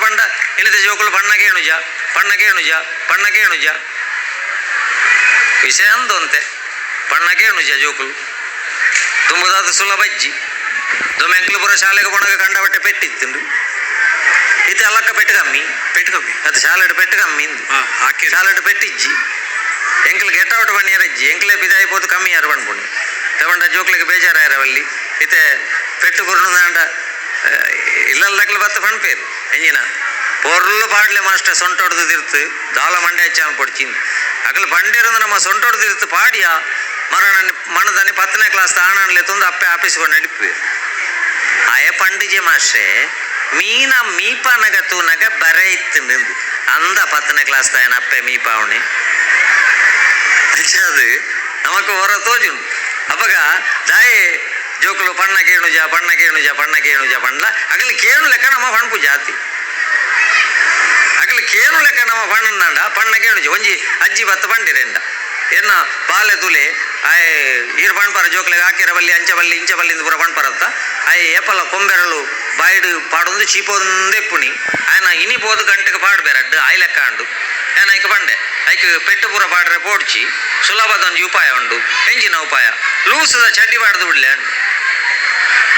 ಪಂಡ ಇನಿತ ಜೋಕುಲು ಬಣ್ಣ ಕೇಣುಜ ಬಣ್ಣ ಕೇಣುಜ ಬಣ್ಣ ಕೇಣುಜ ವಿಷಯ ಅಂದಂತೆ ಬಣ್ಣ ಕೇಣುಜ ಜೋಕುಲು ದುಂಬುದಾದ ಸುಲಭ ಇಜ್ಜಿ ದುಮ್ಮೆಂಕ್ಲು ಪೂರ ಶಾಲೆಗೆ ಪೋಣಗ ಕಂಡಬಟ್ಟೆ ಪೆಟ್ಟಿತ್ತುಂಡು ಇತ್ತೆ ಅಲ್ಲಕ್ಕ ಪೆಟ್ಟು ಕಮ್ಮಿ. ಪೆಟ್ಟು ಕಮ್ಮಿ. ಅದು ಶಾಲೆಡ್ ಪೆಟ್ಟು ಕಮ್ಮಿ ಇಂದು. ಹಾಕಿ. ಶಾಲೆಡ್ ಪೆಟ್ಟಿಜ್ಜಿ ಎಂಕ್ಲು ಗೆಟ್ ಔಟ್ ಬಣ್ಣಿಯರ ಇಜ್ಜಿ ಎಂಕ್ಲೆ ಬಿದಾಯಿ ಪೋದು ಕಮ್ಮಿ ಯಾರು ಪನ್ಪುಂಡು ತಗೊಂಡ ಜೋಕ್ಲೆಗ್ ಬೇಜಾರಾಯರವಲ್ಲಿ ಇತ್ತೆ ಪೆಟ್ಟು ಕುರ್ನುದಾಂಡ ಇಲ್ಲಲ್ಲಕ್ಲು ಬತ್ತ ಪಣ್ಪೇರು ಎಂಜಿನ ಪೊರ್ಲು ಪಾಡ್ಲೆ ಮಾಸ್ಟರ್ ಸೊಂಟೊಡ್ದು ತಿರ್ತು ದಾಲ ಮಂಡೆ ಹಚ್ಚ ಪೊಡ್ಚಿಂದು ಅಗಲು ಬಂಡಿರಂದು ನಮ್ಮ ಸೊಂಟೊಡ್ದು ತಿರ್ತು ಪಾಡಿಯ ಮರಣ ಮಣದಾನಿ 10ನೇ ಕ್ಲಾಸ್ ತಾಣನ್ಲೆ ತಂದು ಅಪ್ಪೆ ಆಫೀಸ್ ಕೊಂಡು ನಡಿಪು ಆಯ ಪಂಡಿಜೆ ಮಾಸ್ಟ್ರೆ ಮೀನ ಮೀಪನಗ ತೂನಗ ಬರೆ ಇತ್ತು ನಿಂದು ಅಂದ 10ನೇ ಕ್ಲಾಸ್ ತಾಯನ ಅಪ್ಪೆ ಮೀಪಾವಣೆ ಅದು ನಮಕ್ ಹೊರ ತೋಜುಂಡು. ಅಪಗ ದಾಯೆ ಜೋಕುಲು ಪಣ್ಣ ಕೇಣುಜ ಪಣ್ಣ ಕೇಣುಜ ಪಣ್ಣ ಕೇಣುಜ ಪಂಡ್ಲ ಅಗಲು ಕೇಣು ಲೆಕ್ಕ ನಮ್ಮ ಪಣ್ಪು ಜಾತಿ ಅಗಲು ಕೇಣು ಲೆಕ್ಕ ನಮ್ಮ ಪಣ್ಣಂಡ ಪಣ್ಣ ಕೇಣುಜ ಒಂಜಿ ಅಜ್ಜಿ ಬತ್ತ ಪಂಡಿರೆಂಡ ಎನ್ನ ಬಾಲೆ ತುಲೆ ಆಯ್ ಈರ್ ಪಣ್ಪರ ಜೋಕ್ಲೆಗ್ ಆಕಿರ ಬಲ್ಲಿ ಅಂಚ ಬಲ್ಲಿ ಇಂಚ ಬಲ್ಲಿ ಇಂದು ಪೂರ ಪಣ್ಪರತ್ತ ಆಯ್ ಏಪಲ ಕೊಂಬೆರಳು ಬಾಯಿಡು ಪಾಡೊಂದು ಚೀಪೊಂದೆಪ್ಪುಣಿ ಆಯನ ಇನಿ ಪೋದು ಗಂಟೆಗೆ ಪಾಡ್ಬೇರಡ್ಡು ಆಯ್ ಲೆಕ್ಕ ಅಂಡು ಏನ ಐಕ್ ಪಂಡೆ ಐಕ್ ಪೆಟ್ಟು ಪೂರ ಪಾಡ್ರೆ ಪೋಡ್ಚಿ ಸುಲಭದ ಒಂಜಿ ಉಪಾಯ ಉಂಡು ಎಂಜಿನ ಉಪಾಯ ಲೂಸದ ಚಡ್ಡಿ ಪಾಡ್ದು ಬಿಡ್ಲೆ ಅಂಡು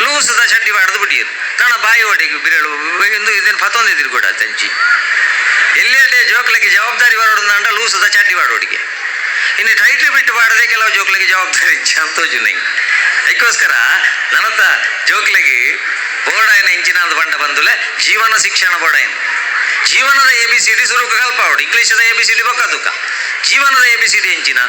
ಲೂಸದ ಚಡ್ಡಿ ಪಾಡ್ದು ಬಿಡಿಯರು ನನ್ನ ಬಾಯಿ ಒಡೆಗೆ ಬಿರಳು ಇಂದು ಇದನ್ನು ಪತ್ತೊಂದಿದ್ರು ಕೂಡ ತಂಚಿ ಎಲ್ಲೆಡೆ ಜೋಕ್ಲೆಗೆ ಜವಾಬ್ದಾರಿ ಬರೋಡು ಲೂಸದ ಚಡ್ಡಿ ಪಾಡೋಡಿಗೆ ಇನ್ನು ಟೈಟ್ ಬಿಟ್ಟು ಪಾಡದೆ ಕೆಲವು ಜೋಕ್ಲೆಗೆ ಜವಾಬ್ದಾರಿ ಸಂತೋಷ ನಂಗೆ. ಅದಕ್ಕೋಸ್ಕರ ನನ್ನತ್ತ ಜೋಕ್ಲೆಗೆ ಬೋರ್ಡ್ ಆಯ್ನ ಇಂಚಿನ ಬಂಡ ಬಂದುಲೆ ಜೀವನ ಶಿಕ್ಷಣ ಬೋರ್ಡ್ ಆಯ್ನ ಜೀವನದ ಎ ಬಿ ಸಿ ಡಿ ಸುರುಕು ಕಲ್ಪಾವಡು ಇಂಗ್ಲೀಷದ ಎ ಬಿ ಸಿ ಡಿ ಬೊಕ್ಕ ತುಕ ಜೀವನದ ಎ ಬಿ ಸಿ ಡಿ ಎಂಚಿನ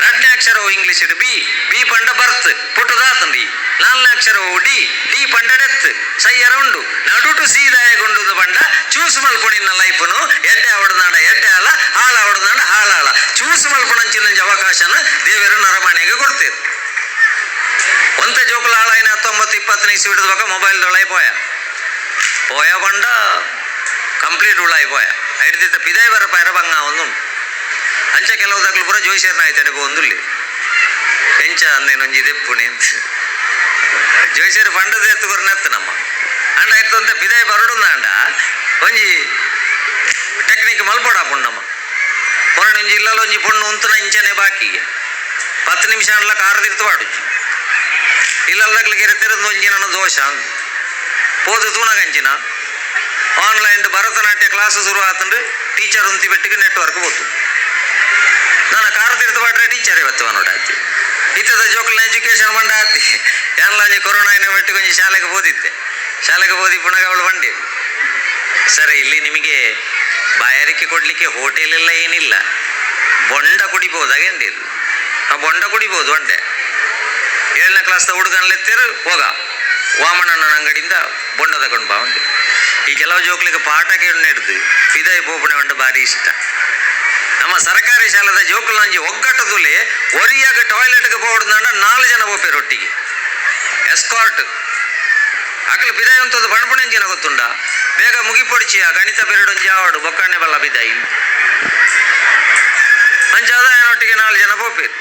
ರಡ್ನೇ ಅಕ್ಷರವು ಇಂಗ್ಲೀಷ್ ಬಿ ಬಿ ಪಂಡ ಬರ್ತ್ ಪುಟ್ಟದಾತಂಡಿ ನಾಲ್ನೇ ಅಕ್ಷರವು ಡಿ ಡಿ ಪಂಡ ಡೆತ್ ಸೈಯರ ಉಂಡು ನಡುಟು ಸೀದಾಯಗೊಂಡು ಪಂಡ ಚೂಸ್ ಮಲ್ಪುಣಿನ ಲೈಫ್ನು ಎಡ್ಡೆ ಅವಡದಾಂಡ ಎಡ್ಡೆ ಅಲ್ಲ ಹಾಳ ಅವಡದಾಂಡ ಹಾಳಾಳ ಚೂಸ್ ಮಲ್ಪುಣಂಚಿನ ಅವಕಾಶನ ದೇವರು ನರಮಾಣಿಗೆ ಕೊಡ್ತೇವೆ. ಒಂತೆ ಜೋಕುಲ ಹಾಳಾಯಿನ 19 20 ಇಸ್ವಿ ಬೊಕ್ಕ ಮೊಬೈಲ್ ದೊಳೈ ಪೋಯ ಪೋಯ ಪಂಡ ಕಂಪ್ಲೀಟ್ ಉಳಾಯಿ ಪೋಯ ಐಡ್ದಿತ್ತ ಪಿದಾಯಿ ಬರಪಾಯರ ಬಂಗ ಒಂದುಂಡು ಅಂಚ ಕೆಲವು ದಾಖಲು ಪೂರ ಜೋಯಿಸರ್ನ ಆಯ್ತಾಡೆ ಒಂದುಲ್ಲಿ ಎಂಚ ಅಂದೇನೊಂಜಿ ದೆಪ್ಪುಣಿ ಅಂತ ಜೋಯಿಸರ್ ಪಂಡದ ಎತ್ತು ಕೊರ್ನೆತ್ತ ನಮ್ಮ ಅಂಡ ಆಯ್ತು ಪಿದಾಯಿ ಬರಡುಂದ ಅಂಡ ಒಂಜಿ ಟೆಕ್ನಿಕ್ ಮಲ್ಪೋಡ ಪುಣ್ಣಮ್ಮ ಮೊರಣ ಒಂಜಿ ಇಲ್ಲಲ್ಲ ಒಂಜಿ ಪೊಣ್ಣು ಉಂತುನ ಇಂಚನೆ ಬಾಕಿಗೆ 10 ನಿಮಿಷ ಅಂಡ್ಲ ಕಾರ್ ತಿರ್ತು ಪಾಡುಜಿ ಇಲ್ಲಲ್ಲಕ್ಲಿಗೆ ಇರ್ತಿರೋದು ಒಂಜಿ ನನ್ನ ದೋಷ ಅಂದು ಪೋದು ತೂನಗಂಚಿನ ಆನ್ಲೈನ್ ಭರತನಾಟ್ಯ ಕ್ಲಾಸ್ ಶುರು ಆತಂದ್ರೆ ಟೀಚರ್ ಉಂತಿ ಬೆಟ್ಟಿಗೆ ನೆಟ್ವರ್ಕ್ ಬೋತು ನಾನು ಕಾರ್ ತಿರ್ತು ಪಾಟ್ರೆ ಟೀಚರ್ ಇವತ್ತು ನೋಡಾತಿ ಇತ್ತದ ಜೋಕುಲ್ನ ಎಜುಕೇಶನ್ ಮಂಡ ಆತಿ ಏನ್ಲ ಒಂಜಿ ಕೊರೋನಾ ಏನ ಬೆಟ್ಟಿಗೆ ಒಂಜಿ ಶಾಲೆಗೆ ಓದಿತ್ತೆ ಶಾಲೆಗೆ ಓದಿ ಪುನಃ ಅವಳು ಬಂಡಿ ಸರ್ ಇಲ್ಲಿ ನಿಮಗೆ ಬಾಯಾರಿಕೆ ಕೊಡಲಿಕ್ಕೆ ಹೋಟೆಲ್ ಎಲ್ಲ ಏನಿಲ್ಲ ಬೊಂಡ ಕುಡಿಬೋದಾಗೆಂದಿರು ಆ ಬೊಂಡ ಕುಡಿಬೋದು ಅಂಡೆ 7ನೇ ಕ್ಲಾಸ್ದ ಹುಡುಗನ್ಲೆತ್ತಿರು ಹೋಗ ವಾಮನಣ್ಣನ ಅಂಗಡಿಯಿಂದ ಬೊಂಡ ತಗೊಂಡು ಬಾ ಉಂಟು. ಈ ಕೆಲವು ಜೋಕ್ಲಿಗೆ ಪಾಠ ಕೇಳಿ ಹಿಡ್ದು ಫಿದಾಯಿ ಪೋಪಣೆ ಉಂಟು ಭಾರಿ ಇಷ್ಟ. ನಮ್ಮ ಸರ್ಕಾರಿ ಶಾಲೆದ ಜೋಕುಲಂಜಿ ಒಗ್ಗಟ್ಟದುಲೆ ಒರಿಯಾಗ ಟಾಯ್ಲೆಟ್ಗೆ ಪೋಡ್ದಂಡ 4 ಜನ ಪೋಪೇರು ಒಟ್ಟಿಗೆ ಎಸ್ಕಾರ್ಟ್ ಅಕಲು ಬಿದಾಯಿ ಅಂತದ್ದು ಬಣ್ಪುಣೆಂಜಿನ ಗೊತ್ತುಂಡ ಬೇಗ ಮುಗಿಪೊಡಿಚಿ ಆ ಗಣಿತ ಪೀರಿಯಡ್ ಆವಡು ಬೊಕ್ಕಣ್ಣೆ ಬಲ್ಲ ಬಿದಾಯಿ ಅಂಚಾದ ಒಟ್ಟಿಗೆ 4 ಜನ ಪೋಪೇರು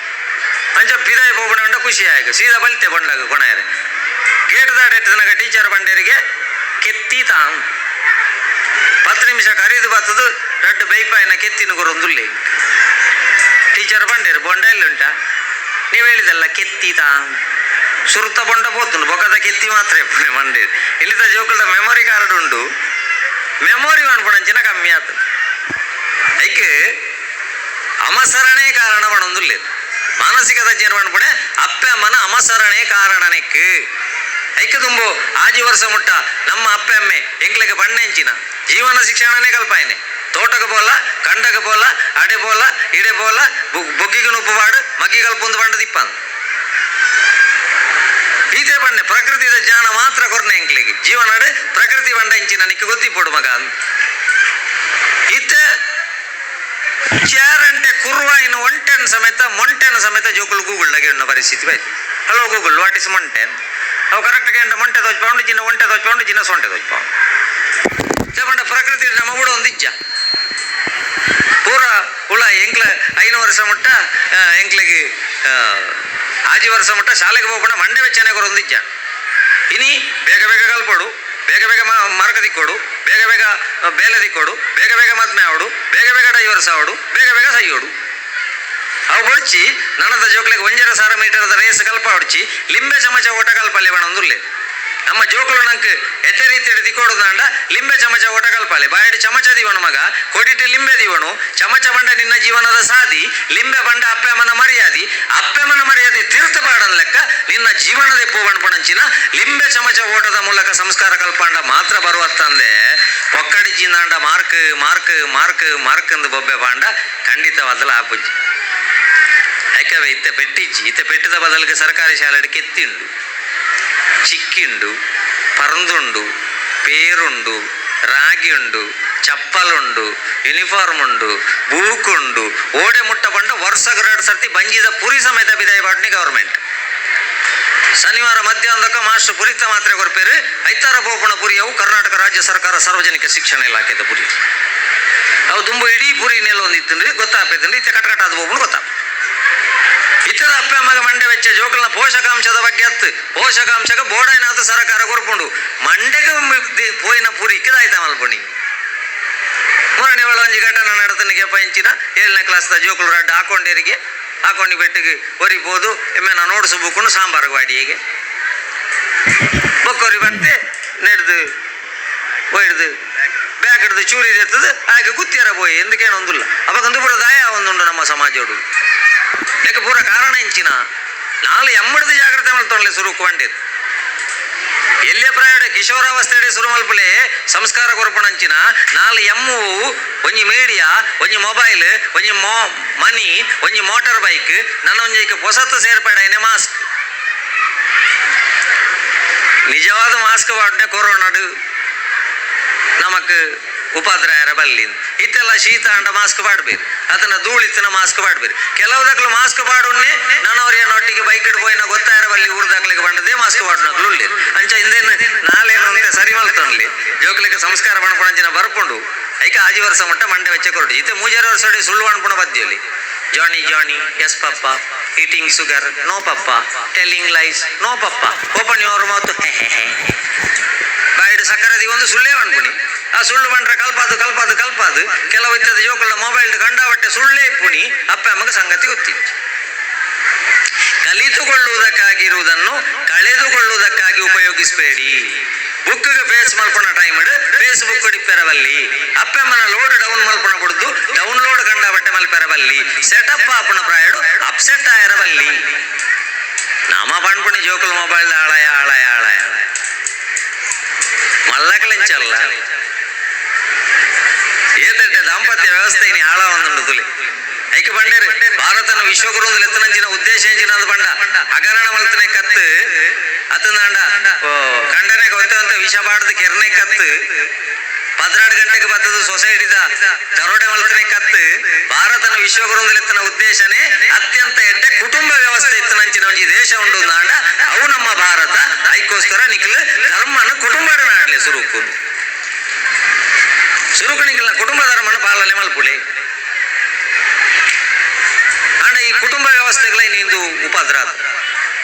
ಅಂಚ ಬಿದಾಯಿ ಪೋಪಣೆ ಉಂಡ ಖುಷಿ ಆಯ್ತು ಸೀದಾ ಬಲ್ತೆ ಬಂಡಾಗ ಕೊಣೆಯರೆ ಗೇಟ್ ದಾಟ ಟೀಚರ್ ಬಂಡೇರಿಗೆ ಕೆತ್ತಿ ತಾನ್ 10 ನಿಮಿಷ ಕರೀದು ಬತ್ತದು ರಡ್ಡು ಬೈಪಾಯಿನ ಕೆತ್ತಿನ ಗುರೊಂದುಲ್ಲೆ ಟೀಚರ್ ಬಂಡೇರು ಬೊಂಡ ಎಲ್ಲಿ ಉಂಟಾ ನೀವು ಹೇಳಿದಲ್ಲ ಕೆತ್ತಿ ತಾನ್ ಸುರುತ ಬೊಂಡ ಪೋತುಂಡು ಬೊಕ್ಕದ ಕೆತ್ತಿ ಮಾತ್ರ ಮಂಡೇರು ಇಲ್ಲಿದ್ದ ಜೋಕುಲ್ಡ ಮೆಮೊರಿ ಕಾರ್ಡ್ ಉಂಡು ಮೆಮೊರಿ ಪಣಂಚಿನ ಕಮ್ಮಿ ಆತು ಐಕ್ ಅಮಸರಣೆ ಕಾರಣ ಪಣೊಂದುಲ್ಲೆ ಮಾನಸಿಕ ತಜ್ಞರು ಪಣಪುಣೆ ಅಪ್ಪೆ ಅಮ್ಮನ ಅಮಸರಣೆ ಕಾರಣನೆಕ್ ಐಕ್ ತುಂಬು ಆಜಿ ವರ್ಷ ಮುಟ್ಟ ನಮ್ಮ ಅಪ್ಪೆ ಅಮ್ಮೆ ಎಂಕ್ಲೆಗೆ ಬಣ್ಣೆಂಚಿನ ಜೀವನ ಶಿಕ್ಷಣನೇ ಕಲ್ಪಾಯಿನೆ ತೋಟಕ್ಕೆ ಪೋಲ ಕಂಡಕ್ಕೆ ಪೋಲ ಅಡೆ ಪೋಲ ಇಡೆ ಪೋಲ ಬೊಗ್ಗಿಗೆ ನುಪ್ಪು ಪಾಡು ಮಗ್ಗಿ ಕಲ್ಪೊಂದು ಬಂಡ ದಿಪ್ಪಂದು ಈತೆ ಬಣ್ಣೆ ಪ್ರಕೃತಿದ ಜ್ಞಾನ ಮಾತ್ರ ಕೊರ್ನೆ ಎಂಕ್ಲೆಗೆ ಜೀವನಡು ಪ್ರಕೃತಿ ಬಂಡ ಇಂಚಿನ ನಿಕ್ಕು ಗೊತ್ತಿಪ್ಪೋಡು ಮಗ ಇತ್ತೆ ಚೇರಂಟೆ ಕುರ್ವಾಯಿನ ಒಂಟೆನ್ ಸಮೇತ ಮೊಂಟೆನ ಸಮೇತ ಜೋಕುಲು ಗೂಗುಲ್ ಉನ್ನ ಪರಿಸ್ಥಿತಿ ಬಾಯ್ತು. ಹಲೋ ಗೂಗುಲ್ what is ಮೊಂಟೆನ್ ಅವು ಕರೆಕ್ಟ್ ಗಂಟ ಮೊಂಟೆ ತೋಚ್ಪೌಂಡು ಜಿನ್ನ ಒಂಟೆ ತೋಚ್ಪೌಂಡು ಜಿನ್ನ ಸೊಂಟೆ ತೋಚ್ಪೌಂಡು ಬಂಡ ಪ್ರಕೃತಿ ನಮ್ಮ ಕೂಡ ಒಂದು ಇಜ್ಜ ಪೂರ ಹುಳ ಎಂಕ್ಲ 5 ವರ್ಷ ಮುಟ್ಟ ಎಂಕ್ಲೆಗೆ 5 ವರ್ಷ ಮುಟ್ಟ ಶಾಲೆಗೆ ಹೋಗೋಣ ಮಂಡೆ ವೆಚ್ಚನೆ ಕೊರೊಂದು ಇಜ್ಜ ಇನಿ ಬೇಗ ಬೇಗ ಕಲ್ಪಡು ಬೇಗ ಬೇಗ ಮರಕ ದಿಕ್ಕೋಡು ಬೇಗ ಬೇಗ ಬೇಲೆ ದಿಕ್ಕೋಡು, ಬೇಗ ಬೇಗ ಮದ್ಮೆ ಆವಡು, ಬೇಗ ಬೇಗ ಡೈವರ್ಸ್ ಆವಡು, ಬೇಗ ಬೇಗ ಸೈಯೋಡು. ಅವು ಬೊಡ್ಚಿ ನನದ ಜೋಕ್ಲೆಗ್ 1.5 ಮೀಟರ್ದ ರೇಸ್ ಕಲ್ಪ ಹೊಡ್ಚಿ ಲಿಂಬೆ ಚಮಚ ಓಟ ಕಲ್ಪಲ್ಲಿ ಬಣೊಂದುಲ್ಲೆ. ನಮ್ಮ ಜೋಕುಲು ನಂಕ್ ಎಡ್ಡೆ ರೀತಿಯಲ್ಲಿ ದಿಕ್ಕೋಡುದಾಂಡ ಲಿಂಬೆ ಚಮಚ ಓಟ ಕಲ್ಪಾಲೆ. ಬಾಯಡಿ ಚಮಚ ದಿವನು ಮಗ, ಕೊಡಿಟಿ ಲಿಂಬೆ ದಿವನು. ಚಮಚ ಬಂಡ ನಿನ್ನ ಜೀವನದ ಸಾದಿ, ಲಿಂಬೆ ಬಂಡ ಅಪ್ಪೆಮನ ಮರ್ಯಾದಿ. ಅಪ್ಪೆಮನ ಮರ್ಯಾದೆ ತೀರ್ಥ ಪಾಡನ್ ಲೆಕ್ಕ ನಿನ್ನ ಜೀವನದ ಪೂವಣ್ಪಣಂಚಿನ ಲಿಂಬೆ ಚಮಚ ಓಟದ ಮೂಲಕ ಸಂಸ್ಕಾರ ಕಲ್ಪಾಂಡ ಮಾತ್ರ ಬರುವತ್ತಂದೆ ಪೊಕ್ಕಡಿ ಜಿಂದಾಂಡ ಮಾರ್ಕ್ ಮಾರ್ಕ್ ಮಾರ್ಕ್ ಮಾರ್ಕ್ ಎಂದು ಬೊಬ್ಬೆ ಪಾಂಡ ಖಂಡಿತವಾದಲ ಆಪುಜಿ. ಯಾಕವೆ ಇತ್ತೆ ಪೆಟ್ಟಿಜ್ಜಿ. ಇತ್ತೆ ಪೆಟ್ಟದ ಬದಲಿಗೆ ಸರ್ಕಾರಿ ಶಾಲೆಡ್ ಕೆತ್ತಿಂಡು, ಚಿಕ್ಕಿಂಡು, ಪರಂದುಂಡು, ಪೇರುಂಡು, ರಾಗಿ ಉಂಡು, ಚಪ್ಪಲುಂಡು, ಯೂನಿಫಾರ್ಮ್ ಉಂಡು, ಬೂಕ್ ಉಂಡು. ಓಡೆ ಮುಟ್ಟ ಬಂಡ ವರ್ಷ ಎರಡು ಸರ್ತಿ ಬಂಜಿದ ಪುರಿ ಸಮೇತ ಬಿದಾಯ ಪಾಟ್ನಿ ಗವರ್ಮೆಂಟ್. ಶನಿವಾರ ಮಧ್ಯಾಹ್ನದಕ್ಕ ಮಾಸ್ಟರ್ ಪುರಿತ ಮಾತ್ರೆ ಕೊರ್ಪೇರು. ಐತಾರ ಬೋಪಣ ಪುರಿಯವು ಕರ್ನಾಟಕ ರಾಜ್ಯ ಸರ್ಕಾರ ಸಾರ್ವಜನಿಕ ಶಿಕ್ಷಣ ಇಲಾಖೆದ ಪುರಿ. ಅವು ದುಂಬು ಇಡೀ ಪುರಿ ನೆಲ ಒಂದಿತ್ತು ಗೊತ್ತಾಪೈತಂದ್ರೆ ಇತ್ತೆ ಕಟ್ಕಟ್ಟಾದ ಬೋಪಣ ಗೊತ್ತಾಪ. ಇತರ ಅಪ್ಪ ಅಮ್ಮಗ ಮಂಡೆ ವೆಚ್ಚ ಜೋಕಲ್ನ ಪೋಷಕಾಂಶದ ಬಗ್ಗೆ ಅತ್ತು ಪೋಷಕಾಂಶಕ ಬೋಡೈನಾಥ ಸರಕಾರ ಕೊರ್ಪುಂಡು. ಮಂಡೆಗೆ ಪೋಯಿನ ಪುರಿ ಇಕ್ಕದಾಯ್ತ ಮಲ್ಪುಣಿ. ಮೂರನೇ ಒಂಜಿ ಘಟನೆ ನಡತನಿಗೆ ಪಂಚಿನ 7ನೇ ಕ್ಲಾಸ್ದ ಜೋಕುಲು ರಡ್ಡ್ ಹಾಕೊಂಡೇರಿಗೆ ಹಾಕೊಂಡು ಬೆಟ್ಟಿಗೆ ಒರಿಬೋದು ಎಮ್ಮೆನ ನೋಡ್ಸು ಬುಕ್ಕುನು ಸಾಂಬಾರ್ಗೆ ವಾಡಿಗೆ ಬೊಕ್ಕೋರಿ ಬರ್ತೆ ನೆಡ್ದು ಒಯ್ದು ಬ್ಯಾಗ್ ಹಿಡ್ದು ಚೂರಿ ಎತ್ತದು ಹಾಗೆ ಗುತ್ತಿಯರ ಪೋಯಿ ఎందుಕೇನು ಒಂದುಲ್ಲ. ಅವಾಗ ಪೂರ ದಾಯ ಒಂದುಂಡು ನಮ್ಮ ಸಮಾಜೋಡು. ಯಾಕೆ ಪೂರ ಕಾರಣ ಎಂಚಿನ ನಾಳೆ ಎಮ್ಮಡ್ದು ಜಾಗ್ರತೆ ಮಲ್ತೊಂಡ್ಲೆ ಸುರುಕು ವಂಡಿದ್ ಎಲ್ಲಿಯ ಪ್ರಾಯಡೆ ಕಿಶೋರಾವಸ್ಥೆಡೆ ಸುರು ಮಲ್ಪಲೆ ಸಂಸ್ಕಾರ ಕೊರ್ಪಣಂಚಿನ ನಾಳೆ ಎಮ್ಮು ಒಂಜಿ ಮೀಡಿಯಾ, ಒಂಜಿ ಮೊಬೈಲ್, ಒಂಜಿ ಮನಿ, ಒಂಜಿ ಮೋಟಾರ್ ಬೈಕ್, ನನ್ನ ಒಂಜಿ ಹೊಸತ್ತು ಸೇರ್ಪಡೆನೆ ಮಾಸ್ಕ್. ನಿಜವಾದ ಮಾಸ್ಕ್ ವಾಡ್ನೆ ಕೊರೋನಾಡು ನಮಕ್ ಉಪದ್ರಾಯರ ಬಲ್ಲಿಂದ ಇತ್ತೆಲ್ಲ ಶೀತ ಅಂಡ ಮಾಸ್ಕ್ ಪಾಡ್ಬೇರು, ಅದನ್ನ ಧೂಳಿತ್ತಿನ ಮಾಸ್ಕ್ ಪಾಡ್ಬೇರು. ಕೆಲವು ದಾಖಲು ಮಾಸ್ಕ್ ಪಾಡುನ್ನೆ ನನ್ನವರಿಯ ಒಟ್ಟಿಗೆ ಬೈಕ್ ಇಡ್ ಪೋಯಿನ ಗೊತ್ತಾಯರ ಬಲ್ಲಿ ಊರು ದಾಖಲೆಗೆ ಬಂಡದೆ ಮಾಸ್ಕ್ ಪಾಡುನಕ್ಲು ಉಳ್ಳೇರು. ಅಂಚ ಹಿಂದೇನು ನಾಲೇನು ಅಂತ ಸರಿ ಮಲ್ತೊಂಡ್ಲಿ ಜೋಕ್ಲಿಗೆ ಸಂಸ್ಕಾರ ಪಣಪಣಂಚಿನ ಬರ್ಪುಂಡು. ಐಕ ಆಜಿ ವರ್ಷ ಮಟ್ಟ ಮಂಡೆ ವೆಚ್ಚ ಕೊರಟು ಇತ್ತೆ ಮೂಜಾರು ವರ್ಷ ಸುಳ್ಳು ಅನ್ಪುಣ ಬದ್ಯೋಲಿ. Johnny Johnny yes papa, eating sugar no papa, telling lies no papa, open your mouth ಬಾಯಿಡು ಸಕ್ಕರೆ ಒಂದು ಸುಳ್ಳೇ ಅನ್ಪುಣಿ. ಆ ಸುಳ್ಳು ಬಂಡ್ರೆ ಕಲ್ಪಾದು ಕಲ್ಪಾದು ಕಲ್ಪಾದು ಕೆಲವು ಇತ್ತದ ಜೋಕುಳ ಮೊಬೈಲ್ ಕಂಡಾವಟ್ಟೆ ಸುಳ್ಳೇ ಇಪ್ಪುಣಿ. ಅಪ್ಪ ಅಮ್ಮಗ ಸಂಗತಿ ಗೊತ್ತಿತ್ತು. ಕಲಿತುಕೊಳ್ಳುವುದಕ್ಕಾಗಿರುವುದನ್ನು ಕಳೆದುಕೊಳ್ಳುವುದಕ್ಕಾಗಿ ಉಪಯೋಗಿಸಬೇಡಿ. ಬುಕ್ಗೆ ಫೇಸ್ ಮಲ್ಪಣ ಟೈಮ್ ಫೇಸ್ಬುಕ್ ಡಿಪ್ಪೆರವಲ್ಲಿ ಅಪ್ಪಮ್ಮನ ಲೋಡ್ ಡೌನ್ ಮಲ್ಪಣ ಕೊಡುದು ಡೌನ್ಲೋಡ್ ಕಂಡ ಬಟ್ಟೆ ಮಲ್ಪೆರವಲ್ಲಿ ಸೆಟಪ್ ಆಪಣ ಪ್ರಾಯಡು ಅಪ್ಸೆಟ್ ಆಯರವಲ್ಲಿ. ನಾಮ ಪಣ್ಪುಣಿ ಜೋಕುಲ ಮೊಬೈಲ್ ಆಳಯ ಆಳಯ ಆಳಯ ಮಲ್ಲಕಲಿಂಚಲ್ಲ ಏತಟ್ಟೆ ದಾಂಪತ್ಯ ವ್ಯವಸ್ಥೆ ಇನಿ ಹಾಳ ಒಂದುಂಡು ತುಲಿ. ಐಕೆ ಬಂಡೇರು ಭಾರತನ ವಿಶ್ವಗುರುಂದು ಲೆತ್ತನಂಚಿನ ಉದ್ದೇಶ ಎಂಚಿನ ಬಂಡ ಹಗರಣ ಮಲ್ತನೆ ಕತ್ತು ಅತನಾಂಡ ಕಂಡನೆ ಗೊತ್ತಂತ ವಿಷ ಬಾಡ್ದು ಕೆರ್ನೆ ಕತ್ತು 14 ಗಂಟೆಗೆ ಬತ್ತದು ಸೊಸೈಟಿದ ದರೋಡೆ ಮಲ್ತನೆ ಕತ್ತು. ಭಾರತನ ವಿಶ್ವಗುರುಂದು ಲೆತ್ತನ ಉದ್ದೇಶನೇ ಅತ್ಯಂತ ಎಡ್ಡೆ ಕುಟುಂಬ ವ್ಯವಸ್ಥೆ ಇತ್ತನಂಚಿನ ಒಂಜಿ ದೇಶ ಉಂಡು ಅಂಡ ಅವು ನಮ್ಮ ಭಾರತ. ಐಕೋಸ್ಕರ ನಿಖಿಲ್ ಧರ್ಮನ ಕುಟುಂಬ ನಾಡ್ಲೆ ಸುರುಕು ಸುರುಕು ನಿಖಿಲ್ನ ಕುಟುಂಬ ಧರ್ಮನ ಪಾಲನೆ ಮಲ್ಪುಳಿ. ಅಂಡ ಈ ಕುಟುಂಬ ವ್ಯವಸ್ಥೆಗಳ ನಿಂದು ಉಪದ್ರ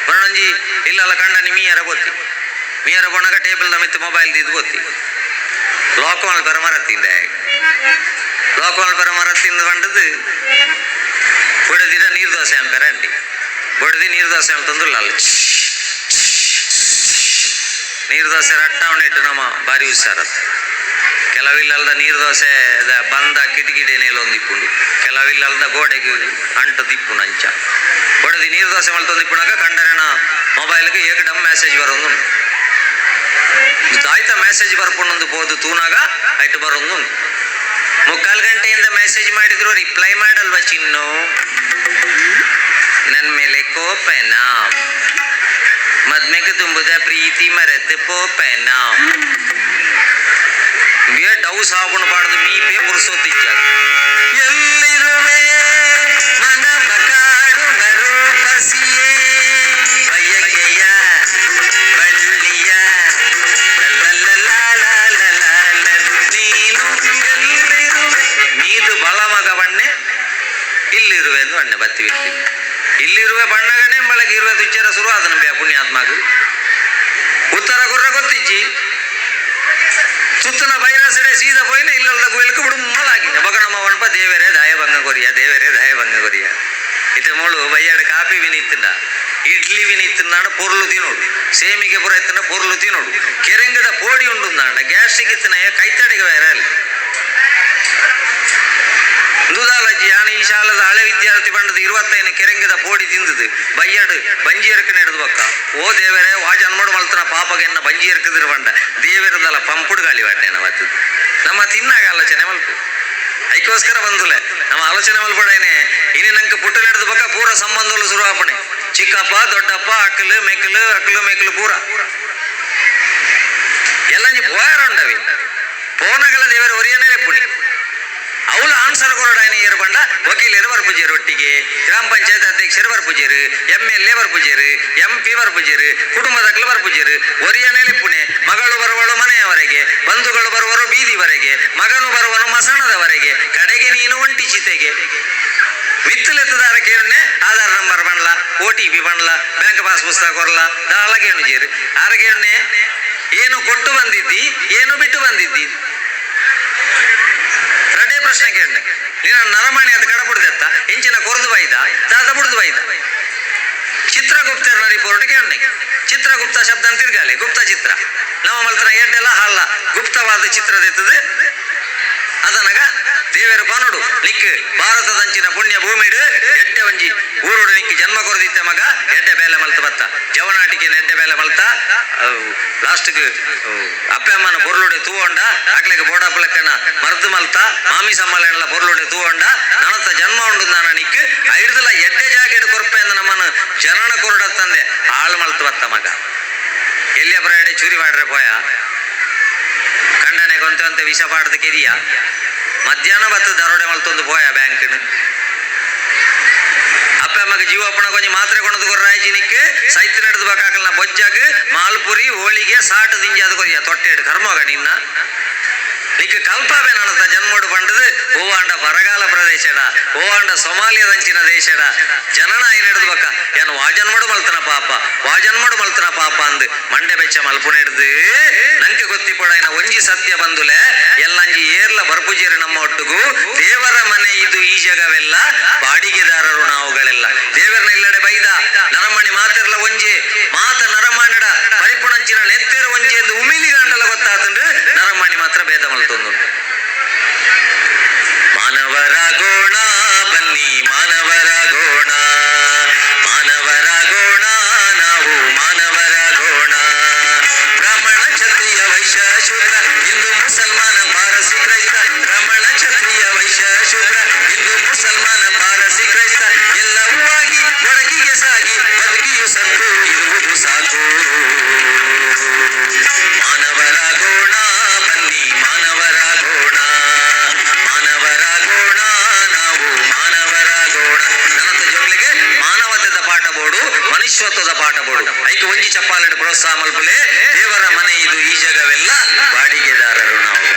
ಬರಣಂಜಿ ಇಲ್ಲಲ್ಲ ಕಂಡನಿ ಮೀಯರ ಗೊತ್ತಿ ಮೀಯರ ಬೋಣಗ ಟೇಬಲ್ ಮಿತ್ತು ಮೊಬೈಲ್ ದಿದ್ದು ಗೊತ್ತಿ ಲಾಕ್ ಮಲ್ಪರ ಮರ ತಿಂದೆ ಲಾಕ್ ಮಲ್ಪರ ಮರ ತಿಂದು ಬಂಡದು ಬುಡದಿದ ನೀರು ದೋಸೆ ಅಂಪೆರ ಅಂಡಿ ಬುಡದಿ ನೀರು ದೋಸೆ ಅಂತಂದುಲ್ಲ ಅಲ್ಲ ನೀರು ದೋಸೆ ರಟ್ಟಾವಣಿಟ್ಟು ನಮ್ಮ ಭಾರಿ ಹುಷಾರತ್ತು. ಕೆಲವಿಲ್ಲಲ್ದ ನೀರು ದೋಸೆ ಬಂದ ಕಿಟಕಿಡೆ ನೇಲೊಂದಿಪ್ಪುಂಡು, ಕೆಲವಿಲ್ಲಲ್ದ ಗೋಡೆಗೆ ಅಂಟು ದಿಪ್ಪುಂಡು ಅಂಚ. ಬಡದಿ ನೀರು ದೋಸೆ ಮಲ್ತೊಂದಿಪ್ಪುನಾಗ ಕಂಡನ ಮೊಬೈಲ್ಗೆ ಏಕಡಮ್ ಮೆಸೇಜ್ ಬರೋದು ಆಯ್ತಾ ಮೆಸೇಜ್ ಬರ್ಪುಂಡು ಪೋದು ತೂನಾಗ ಆಯ್ತು ಬರೋದು. 3/4 ಗಂಟೆಯಿಂದ ಮೆಸೇಜ್ ಮಾಡಿದ್ರು ರಿಪ್ಲೈ ಮಾಡಲ್ವಾ ಚಿನ್ನು, ನನ್ನ ಮೇಲೆ ಕೋಪನಾ, ಮದ್ಮೆಗೆ ತುಂಬುದ ಪ್ರೀತಿ ಮರೆತು ಪೋಪನಾ, ಡೌ ಸಾಬೂನು ಬಾಡದು ಮೀಪೇ ಪುರುಸೋತಿದ್ದ ಎಲ್ಲಿರುವೆ ಮನವ ಕಾಡುವ ರೂಪಸಿಯೇ ಬಯಕೆಯ ಬಳ್ಳಿಯ ಲಲಲಲಲಲಲಲ ನೀನು ಎಲ್ಲಿರುವೆ ಮೀದು ಬಲಮಗ ಬಣ್ಣೆ ಇಲ್ಲಿರುವೆ ಎಂದು ಅಣ್ಣೆ ಬತ್ತಿ ಬಿಟ್ಟು ಇಲ್ಲಿರುವೆ ಬಣ್ಣಗನೆ ಬಳಗೆ ಇರುವೆ ತುಚ್ಚಾರ ಶುರು ಆದನ ಬೇ ಪುಣ್ಯಾತ್ಮಗ ಉತ್ತರ ಗುರ್ರ ಗೊತ್ತಿಜ್ಜಿ ಸುತ್ತನ ಬೈರಸ್ ಬಸ್ಡೆ ಸೀದಾ ಪೋಯಿನ ಇಲ್ಲದ ಗುವೆಲ್ಕ್ ಬುಡುಮ್ಮಲಾಗಿನ ಬೊಕ ನಮ್ಮ ವಣಪ ದೇವರೇ ದಾಯ ಬಂಗ ಕೊರಿಯ, ದೇವರೇ ದಾಯ ಬಂಗ ಕೊರಿಯ. ಇತ್ತೆ ಮೋಳು ಬಯ್ಯಾಡ ಕಾಪಿ ವಿನಿತ್ತುಂಡ, ಇಡ್ಲಿ ವಿನಿತ್ತುಂದಾಂಡ ಪೊರ್ಲು ತಿನೋಡು, ಸೇಮಿಗೆ ಪುರ ಇತ್ತುಂಡ ಪೊರ್ಲು ತಿನೋಡು, ಕೆರೆಂಗದ ಪೋಡಿ ಉಂಡುಂದಾಂಡ ಗ್ಯಾಸ್ಟ್ರಿಕ್ ಇತ್ತಿನ ಕೈತಡಿಗೆ ಬೇರೆ ಅಲ್ಲಿ ದುದಾಲಜ್ಜಿ ಯಾನ ಈ ಶಾಲದ ಹಳೆ ವಿದ್ಯಾರ್ಥಿ ಬಂಡದ 25 ಕೆರೆಂಗದ ಪೋಡಿ ತಿಂದದು ಬಯ್ಯಾಡು ಬಂಜಿ ಎರ್ಕನ ಹಿಡಿದು ಬಕ್ಕ. ಓ ದೇವರೇ ವಾಜ ಅನ್ಮೋಡು ಮಲ್ತನ ಪಾಪಗೆನ್ನ ಬಂಜಿ ಎರ್ಕದಿರು ಬಂಡ ದೇವರದಲ್ಲ ಪಂಪುಡು ಗಾಳಿ ವಾಟೇನ ಬತ್ತದು. ನಮ್ಮ ತಿನ್ನಾಗ ಆಲೋಚನೆ ಮಲ್ಪು, ಐಕೋಸ್ಕರ ಬಂದುಲೆ ನಮ್ಮ ಆಲೋಚನೆ ಮಲ್ಪಡೇನೆ. ಇನಿ ನಂಗೆ ಪುಟ್ಟ ನಡೆದ ಬಕ್ಕ ಪೂರ ಸಂಬಂಧಗಳು ಶುರುವಾಪಣೆ, ಚಿಕ್ಕಪ್ಪ ದೊಡ್ಡಪ್ಪ ಅಕ್ಕಲು ಮೆಕ್ಕಲು ಅಕ್ಕಲು ಮೆಕ್ಕಲು ಪೂರ ಎಲ್ಲ ಪೋಯಾರುಂಡವಿ. ಪೋನಗಲ ದೇವರ ಒರಿಯನೇ ಪುಣಿ ಅವಳು ಆನ್ಸರ್ ಕೊರಡಾಯನ ಏರು ಬಂಡ ವಕೀಲರು ಬರ್ಪುಜೇರು, ಒಟ್ಟಿಗೆ ಗ್ರಾಮ ಪಂಚಾಯತ್ ಅಧ್ಯಕ್ಷರು ಬರ್ಪುಜೇರು, MLA ಬರ್ಪುಜೇರು, MP ಬರ್ಪುಜೇರು, ಕುಟುಂಬದಕ್ಕಲು ಬರ್ಪುಜೇರು, ಒರಿಯನೇಲಿ ಪುಣೆ. ಮಗಳು ಬರುವಳು ಮನೆಯವರೆಗೆ, ಬಂಧುಗಳು ಬರುವರು ಬೀದಿವರೆಗೆ, ಮಗನು ಬರುವನು ಮಸಣದವರೆಗೆ, ಕಡೆಗೆ ನೀನು ಒಂಟಿ ಚಿತೆಗೆ. ಮಿತ್ತಲೆತ್ತದಾರ ಕೇಳುನೆ ಆಧಾರ್ ನಂಬರ್ ಬಣ್ಲ, OTP ಬಣ್ಲ, ಬ್ಯಾಂಕ್ ಪಾಸ್ ಪುಸ್ತಕ ಕೊರಲ ದಾಳ ಕೇಳು ಆರ ಕೇಳುನೆ. ಏನು ಕೊಟ್ಟು ಬಂದಿದ್ದಿ, ಏನು ಬಿಟ್ಟು ಬಂದಿದ್ದಿ? ರಡ್ಡೆ ಪ್ರಶ್ನೆ ಕೇಳಿದೆ. ನೀನು ನರಮಾಣಿ ಅದು ಕಡಪುಡ್ದೆತ್ತ ಇಂಚಿನ ಕೊರದು ಬೈದ ದಾದ ಬುಡ್ದು ಬೈದ. ಚಿತ್ರಗುಪ್ತರ ರಿಪೋರ್ಟ್ ಕೇಳನೆ. ಚಿತ್ರಗುಪ್ತ ಶಬ್ದ ಅಂತ ತಿರ್ಗಾಲಿ, ಗುಪ್ತ ಚಿತ್ರ ನಮ್ಮ ಮಲ್ತನ ಎಡ್ಡೆಲ್ಲ ಹಲ್ಲ ಗುಪ್ತವಾದ ಚಿತ್ರದೆತ್ತದೆ. ಅದನಗ ದೇವರು ಪನುಡು ನಿಕ್ ಭಾರತದಂಚಿನ ಪುಣ್ಯ ಭೂಮಿಡು ಎಡ್ಡೆ ಒಂಜಿ ಊರುಡು ನಿಕ್ ಜನ್ಮ ಕೊರದಿತ್ತ ಮಗ ಎಡ್ಡೆ ಬೇಲೆ ಮಲ್ತ ಬತ್ತ ಜವನಾಟಿಕೆ ಎಡ್ಡೆ ಬೇಲೆ ಮಲ್ತ ಲಾಸ್ಟ್ಗೆ ಅಪ್ಪೆ ಅಮ್ಮನ ಪೊರ್ಲುಡೆ ತೂವಂಡ ಅಕ್ಲೆಗೆ ಬೋಡಾಪುಲಕ್ಕನ ಮರ್ದು ಮಲ್ತ ಮಾಮಿ ಸಮ್ಮಲೆಲ್ಲ ಪೊರ್ಲುಡೆ ತೂವಂಡ ನನತ ಜನ್ಮ ಉಂಡು ನಾನ ನಿಕ್ ಐಡ್ದಲ ಎಡ್ಡೆ ಜಾಗೆಡು ಕೊರ್ಪೆ ಅಂದ ನಮ್ಮನ್ನು ಜನನ ಕೊರಡತ್ತಂದೆ ಹಾಳು ಮಲ್ತ ಬತ್ತ ಮಗ. ಎಲ್ಲಿಯ ಎಡೆ ಚೂರಿ ಮಾಡ್ರೆ ಪೋಯ ಕಂಡನೆ ಕೊಂತೆ ಒಂತೆ ವಿಷ ಪಾಡ್ದ ಕೆರಿಯ ಮಧ್ಯಾಹ್ನ ಬತ್ತ ದರೋಡೆ ಮಲ್ತೊಂದು ಪೋಯ ಬ್ಯಾಂಕ್ನ. ಅಪ್ಪ ಅಮ್ಮಗ ಜೀವಪ್ಪಣ ಕೊಂಚ ಮಾತ್ರೆ ಕೊಣದು ಕೊರ್ರಾಯ್ಜಿನಿಕ್ ಸೈತ್ ನಡೆದು ಬೇಕಾಕಲ್ನ ಬೊಜ್ಜಾಗ ಮಾಲ್ಪುರಿ ಹೋಳಿಗೆ ಸಾಟು ದಿಂಜಿ ಅದು ಕೊರಿಯ ತೊಟ್ಟೆಡು ಕರ್ಮೋಗ ನಿನ್ನ ನಿಕ್ ಕಲ್ಪಾವೆ ನನತ ಜನ್ಮೋಡು ಪಂಡದು ಓವಾಂಡ ಬರಗಾಲ ಪ್ರದೇಶಡ, ಓವಾಂಡ ಸೊಮಾಲಿಯದಂಚಿನ ದೇಶಡ ಜನನ ಆಯಿ ನಡೆದು ಬಕ್ಕ ಏನು ವಾಜನ್ಮಡು ಮಲ್ತನ ಪಾಪ, ವಾಜನ್ಮಡು ಮಲ್ತನ ಪಾಪ ಅಂದು ಮಂಡೆ ಬೆಚ್ಚ ಮಲ್ಪುನ ಹಿಡ್ದು ನಂಗೆ ಗೊತ್ತಿಪಡೈನ ಒಂಜಿ ಸತ್ಯ ಬಂದುಲೆ ಎಲ್ಲಂಜಿ ಏರ್ಲ ಬರ್ಪುಜೇರು ನಮ್ಮ ಒಟ್ಟುಗು ದೇವರ ಮನೆ ಇದು ಈ ಜಗವೆಲ್ಲ ಬಾಡಿಗೆದಾರರು ನಾವುಗಳೆಲ್ಲ. ದೇವರನ್ನ ಇಲ್ಲಡೆ ಬೈದ ನರಮಣಿ ಮಾತಿರ್ಲ ಒಂಜಿ ಮಾತ ನರಮಾಣಿಡ ಪರಿಪುಣಂಚಿನ ನೆತ್ತೇರು ಒಂಜಿ ಎಂದು ಉಮಿಲಿ ಗಂಡಲ ಗೊತ್ತಾತಂದ್ರೆ ನರಮಣಿ ಮಾತ್ರ ಭೇದ ಮಲ್ತೊಂದು. ಮಾನವರಾಗೋಣ ಬನ್ನಿ ಮಾನವರಾಗೋಣ, ಮಾನವರಾಗೋಣ ನಾವು ಮಾನವರಾಗೋಣ. ಬ್ರಾಹ್ಮಣ ಕ್ಷತ್ರಿಯ ವೈಶ್ಯ ಶೂದ್ರ ಹಿಂದೂ ಮುಸಲ್ಮಾನ ಪಾರಸಿ ಕ್ರೈಸ್ತ, ಬ್ರಾಹ್ಮಣ ಕ್ಷತ್ರಿಯ ವೈಶ್ಯ ಶೂದ್ರ ಹಿಂದೂ ಮುಸಲ್ಮಾನ ಪಾರಸಿ ಕ್ರೈಸ್ತ ಎಲ್ಲವೂ ಆಗಿ ಒಡಗಿಗೆ ಸಾಗಿ ಬದುಕಿಯು ಸತ್ತು ಇರುವುದು ಸಾಕು. ಮಾನವರಾಗೋಣ ಬನ್ನಿ ಮಾನವರಾಗೋಣ, ಮಾನವರಾಗೋಣ ನಾವು ಮಾನವರಾಗೋಣ. ನನತ ಜೋಗ್ಲಿಗೆ ಮಾನವತೆದ ಪಾಠ ಬೋಡು, ಮನುಷ್ಯತ್ವದ ಪಾಠ ಬೋಡು. ಐಕೆ ಒಂಜಿ ಚಪ್ಪಾಲೆಡು ಪ್ರೋತ್ಸಾಹ ಮಲ್ಪುಲೆ. ದೇವರ ಮನೆ ಇದು ಈ ಜಗವೆಲ್ಲ ಬಾಡಿಗೆದಾರರು ನಾವು.